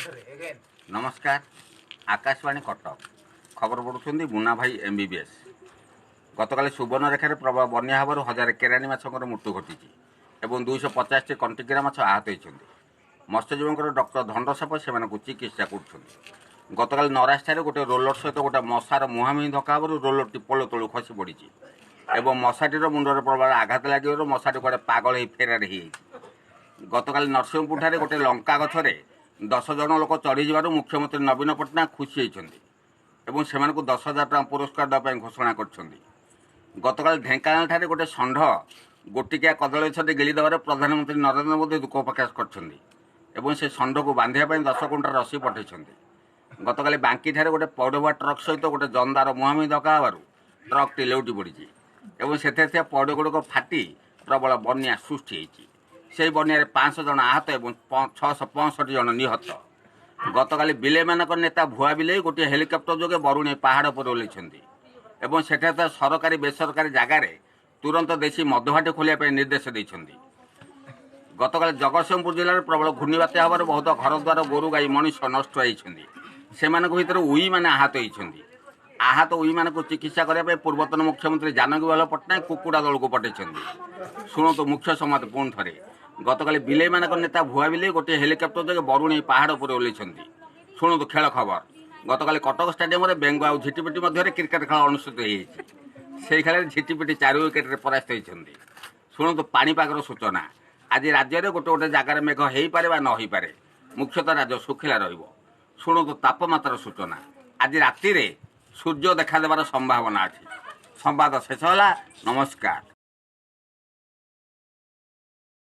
ନମସ୍କାର, ଆକାଶବାଣୀ କଟକ। ଖବର ପଢ଼ୁଛନ୍ତି ମୁନା ଭାଇ, ଏମବିବିଏସ୍। ଗତକାଲି ସୁବର୍ଣ୍ଣରେଖାରେ ପ୍ରବଳ ବନ୍ୟା ହେବାରୁ ହଜାରେ କେରାଣୀ ମାଛଙ୍କର ମୃତ୍ୟୁ ଘଟିଛି ଏବଂ 250ଟି କଣ୍ଟିକିରା ମାଛ ଆହତ ହୋଇଛନ୍ତି। ମତ୍ସ୍ୟଜୀବୀଙ୍କର ଡକ୍ଟର ଧଣ୍ଡସାପ ସେମାନଙ୍କୁ ଚିକିତ୍ସା କରୁଛନ୍ତି। ଗତକାଲି ନରାଜଠାରେ ଗୋଟେ ରୋଲର ସହିତ ଗୋଟେ ମଶାର ମୁହାଁମୁହିଁ ଧକ୍କା ହେବାରୁ ରୋଲରଟି ପୋଲ ତଳୁ ଖସି ପଡ଼ିଛି ଏବଂ ମଶାଟିର ମୁଣ୍ଡରେ ପ୍ରବଳ ଆଘାତ ଲାଗିବାରୁ ମଶାଟି କୁଆଡ଼େ ପାଗଳ ହେଇ ଫେରାର ହେଇଯାଇଛି। ଗତକାଲି ନରସିଂହପୁରଠାରେ ଗୋଟେ ଲଙ୍କା ଗଛରେ 10 ଜଣ ଲୋକ ଚଢ଼ିଯିବାରୁ ମୁଖ୍ୟମନ୍ତ୍ରୀ ନବୀନ ପଟ୍ଟନାୟକ ଖୁସି ହୋଇଛନ୍ତି ଏବଂ ସେମାନଙ୍କୁ 10,000 ଟଙ୍କା ପୁରସ୍କାର ଦେବା ପାଇଁ ଘୋଷଣା କରିଛନ୍ତି। ଗତକାଲି ଢେଙ୍କାନାଳଠାରେ ଗୋଟେ ଷଣ୍ଢ ଗୋଟିକିଆ କଦଳୀ ଗଛଟି ଗିଳି ଦେବାରେ ପ୍ରଧାନମନ୍ତ୍ରୀ ନରେନ୍ଦ୍ର ମୋଦି ଦୁଃଖ ପ୍ରକାଶ କରିଛନ୍ତି ଏବଂ ସେ ଷଣ୍ଢକୁ ବାନ୍ଧିବା ପାଇଁ 10 କୁଇଣ୍ଟାଲ ରସି ପଠାଇଛନ୍ତି। ଗତକାଲି ବାଙ୍କିଠାରେ ଗୋଟେ ପଇଡ଼ବୁହା ଟ୍ରକ୍ ସହିତ ଗୋଟେ ଜନ୍ଦାର ମୁହାଁମୁହିଁ ଧକ୍କା ହେବାରୁ ଟ୍ରକ୍ଟି ଲେଉଟି ପଡ଼ିଛି ଏବଂ ସେଥିରେ ଥିବା ପଇଡ଼ ଗୁଡ଼ିକ ଫାଟି ପ୍ରବଳ ବନ୍ୟା ସୃଷ୍ଟି ହୋଇଛି। ସେହି ବନ୍ୟାରେ 500 ଜଣ ଆହତ ଏବଂ 665 ଜଣ ନିହତ। ଗତକାଲି ବିଲେଇମାନଙ୍କ ନେତା ଭୁଆ ବିଲେଇ ଗୋଟିଏ ହେଲିକପ୍ଟର ଯୋଗେ ବରୁଣେଇ ପାହାଡ଼ ଉପରେ ଓହ୍ଲାଇଛନ୍ତି ଏବଂ ସେଠାରେ ଥିବା ସରକାରୀ ବେସରକାରୀ ଜାଗାରେ ତୁରନ୍ତ ଦେଶୀ ମଦଭାଟି ଖୋଲିବା ପାଇଁ ନିର୍ଦ୍ଦେଶ ଦେଇଛନ୍ତି। ଗତକାଲି ଜଗତସିଂହପୁର ଜିଲ୍ଲାରେ ପ୍ରବଳ ଘୂର୍ଣ୍ଣିବାତ୍ୟା ହେବାରୁ ବହୁତ ଘରଦ୍ୱାର, ଗୋରୁ ଗାଈ, ମଣିଷ ନଷ୍ଟ ହୋଇଛନ୍ତି। ସେମାନଙ୍କ ଭିତରେ ଉଇମାନେ ଆହତ ହୋଇଛନ୍ତି। ଆହତ ଉଇମାନଙ୍କୁ ଚିକିତ୍ସା କରିବା ପାଇଁ ପୂର୍ବତନ ମୁଖ୍ୟମନ୍ତ୍ରୀ ଜାନକୀବଲ୍ଲଭ ପଟ୍ଟନାୟକ କୁକୁଡ଼ା ଦଳକୁ ପଠାଇଛନ୍ତି। ଶୁଣନ୍ତୁ ମୁଖ୍ୟ ସମ୍ବାଦ ପୁଣି ଥରେ। ଗତକାଲି ବିଲେଇମାନଙ୍କ ନେତା ଭୁଆ ବିଲେଇ ଗୋଟିଏ ହେଲିକପ୍ଟର ଯୋଗେ ବରୁଣେଇ ପାହାଡ଼ ଉପରେ ଓହ୍ଲାଇଛନ୍ତି। ଶୁଣନ୍ତୁ ଖେଳ ଖବର। ଗତକାଲି କଟକ ଷ୍ଟାଡିୟମରେ ବେଙ୍ଗ ଆଉ ଝିଟିପିଟି ମଧ୍ୟରେ କ୍ରିକେଟ ଖେଳ ଅନୁଷ୍ଠିତ ହୋଇଯାଇଛି। ସେହି ଖେଳରେ ଝିଟିପିଟି 4 ୱିକେଟରେ ପରାସ୍ତ ହୋଇଛନ୍ତି। ଶୁଣନ୍ତୁ ପାଣିପାଗର ସୂଚନା। ଆଜି ରାଜ୍ୟରେ ଗୋଟେ ଗୋଟେ ଜାଗାରେ ମେଘ ହେଇପାରେ ବା ନ ହେଇପାରେ। ମୁଖ୍ୟତଃ ରାଜ୍ୟ ଶୁଖିଲା ରହିବ। ଶୁଣନ୍ତୁ ତାପମାତ୍ରାର ସୂଚନା। ଆଜି ରାତିରେ ସୂର୍ଯ୍ୟ ଦେଖାଦେବାର ସମ୍ଭାବନା ଅଛି। ସମ୍ବାଦ ଶେଷ ହେଲା। ନମସ୍କାର।